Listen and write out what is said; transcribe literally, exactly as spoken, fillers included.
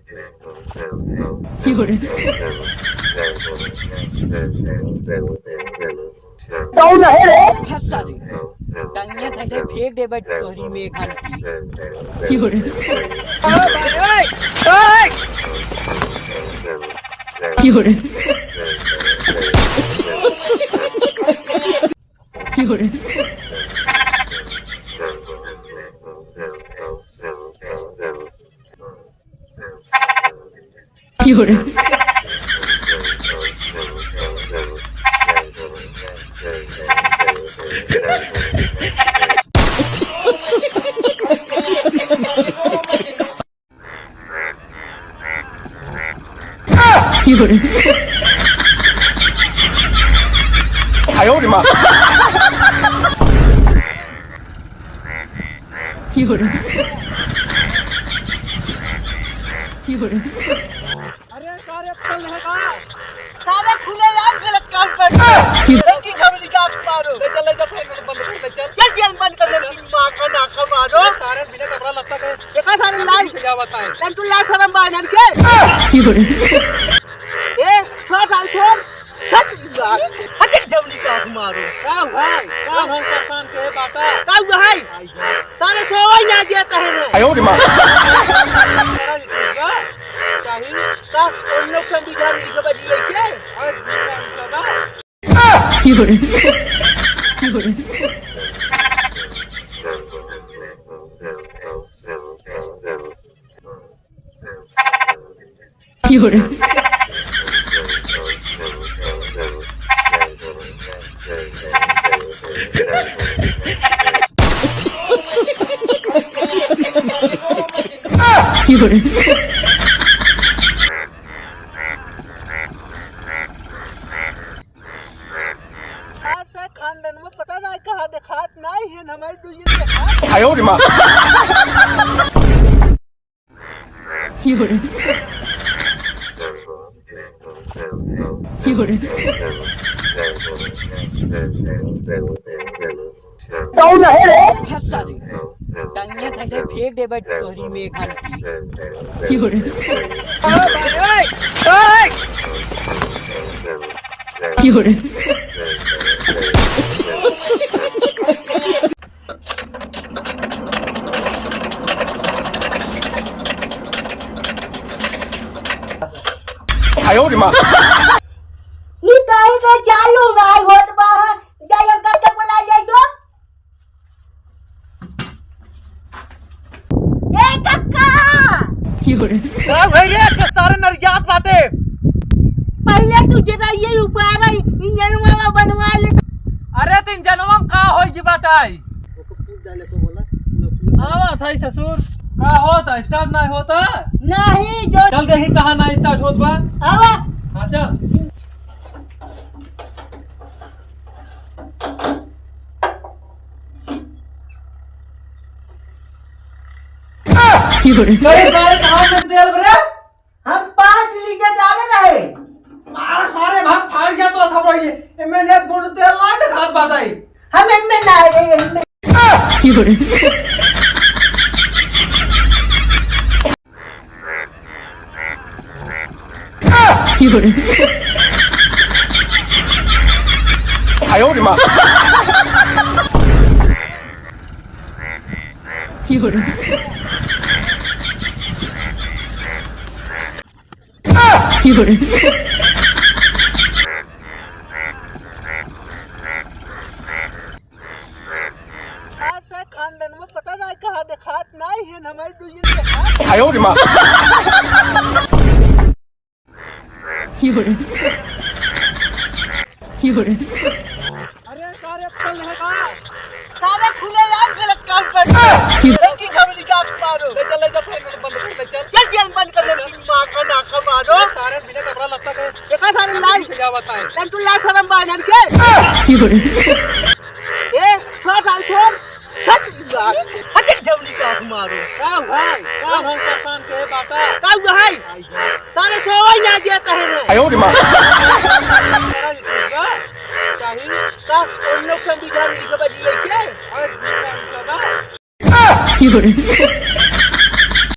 কি করে? कौन है रे? फंसा रे। टंगिया धके फेंक देबे तोहरी मेघा की। কি করে? কি করে? কি করে? কি করে? কি করে? কি করে? কি করে? अरे सारे पल है का? सारे खुलेआम गलत काम कर रहे हैं। की लड़की झबली का आंख मारो। ले चल, ले चल, सारे बंद कर, ले चल। चल, चल, बंद कर, लड़की माँ का नासा मारो। सारे बिना कपड़ा लत्ता के देखा सारे लाल। क्या बताएं? तन तू लाल शर्म बा इनन के। की हो रे? ए, छोड़ सारे, छोड़। हट, हट, झबली का आंख मारो। का भाई? का हम परेशान के बाटा? का भाई? आई जा। सारे सोवई ना देता है ना। आयो रे माँ। चाही का उन लोग संविधान लिखे बा जी के? और जी ना लिखे बा। কি করে? কি করে? কি করে? কি করে? आज से खानदान में पता नहीं कहाँ देखात नहीं है, हमारे दुनिया देखात। आयो रे माँ। কি করে? কি করে? कौन है रे? फंसा रे। टंगिया धके फेंक देबे तोहरी मेघा की। কি করে? কি করে? आयो रे माँ। ई काहे के चालू नाय होत बा? जाई हम कब तक बोला जाई तो? ए कक्का! का भई रे, के सारे नरियात बाटे? पहिले तू जरा ये उपारा इंजनवा बनवा ले। अरे तो इंजनवा में का होई जी बताई? आवा था ससुर, का होता? Start नहीं होता? नहीं, जो चल देखी कहाँ ना start होत बा। आवा। हाँ चल। কি করে? अरे सारे कहाँ में तेल भरे? हम पाँच लीटर डाले रहे। मार सारे भाग फाड़ गया तो था भाई। एमे एक बूंद तेल ना दिखात बाटाई। हम एमे ना आए, एमे। কি করে? কি করে? আয় ওরে মা। কি করে? কি করে? आज से खानदान में पता नहीं कहाँ देखात नहीं है, हमारी दुनिया देखात। आयो रे माँ। কি করে? কি করে? अरे सारे पल है का? सारे खुलेआम गलत काम कर रहे हैं। लड़की झबली का आंख मारो। ले चल, ले चल, सारे बंद कर, ले चल। चल, चल, बंद कर, लड़की माँ का नासा मारो। सारे बिना कपड़ा लत्ता के देखा सारे लाल। क्या बताएं? तन तू लाल शर्म बा इनन के। কি করে? ए, छोड़ सारे, छोड़। हट, हट, झबली का आंख मारो। का भाई? का हम परेशान के बाटा? का भाई? आई जा। सारे सोवई ना देता है ना। आयो रे माँ। चाही का उन लोग संविधान लिखे बा जी के? और जी ना लिखे बा। কি করে?